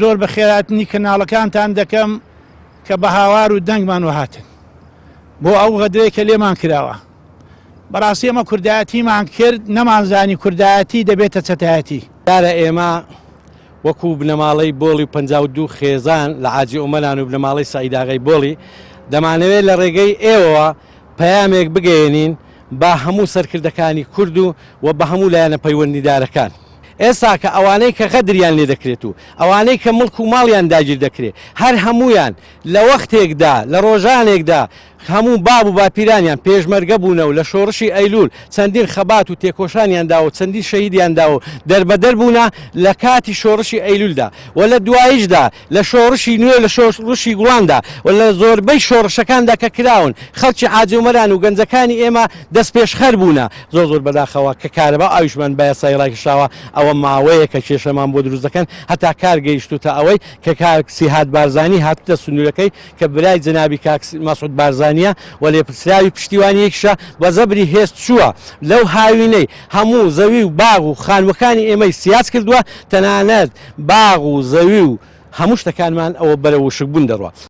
زۆر بەخێرهاتنی کەناڵەکانتان دەکەم کە بە هاوار و دەنگمان وەهاتن بۆ ئەو غەدرەی کە لێمان کراوە. بەڕاستی ئێمە کوردایەتیمان کرد نەمانزانی کوردایەتی دەبێتە چەتایەتی. دیارە ئێمە وەکو بنەماڵەی بۆڵی و 52 خێزان لە حاجی ئۆمەران و بنەماڵەی سەعیداغای بۆڵی دەمانەوێت لە ڕێگەی ئێوەوە پەیامێک بگەیەنین بە هەموو سەرکردەکانی کورد و و بە هەموو لایەنە پەیوەندیدارەکان. ئێستا کە ئەوانەی کە غەدریان لێ دەکرێت و ئەوانەی کە مڵک و ماڵیان داگیر دەکرێت هەر هەموویان لە وەختێکدا لە ڕۆژانێکدا هەموو باب و باپیرانیان پێشمەرگە بوونە و لە شۆڕشی ئەیلوول چەندین خەبات و تێکۆشانیان داوە و چەندین شەهیدیان داوە و دەربەدەر بوونە لە کاتی شۆڕشی ئەیلوولدا و لە دواییشدا لە شۆڕشی نوێ و لە شۆڕشی گوڵاندا و لە زۆربەی شۆڕشەکاندا کە کراون خەڵکی حاجیۆمەران و گەنجەکانی ئێمە دەستپێشخەر بوونە. زۆر زۆر بەداخەوە کە کارەبا و ئاویشمان بە یاسایی ڕاکێشراوە، ئەوە ماوەیەکە کێشەمان بۆ دروست دەکەن هەتا کار گەیشتووتە ئەوەی کە کاک سیهاد بارزانی هاتووتە سنوورەکەی کە برای جەنابی کاک مەسعود بارزانیە و لێپرسراوی پشتیوانیەکیشە بە زەبری هێز چووە لەو هاوینەی هەموو زەوی و باغ و خانوەکانی ئێمەی سیاج کردووە تەنانەت باغ و زەوی و هەموو شتەکانمان ئەوە بەرەو وشکبوون دەڕوا.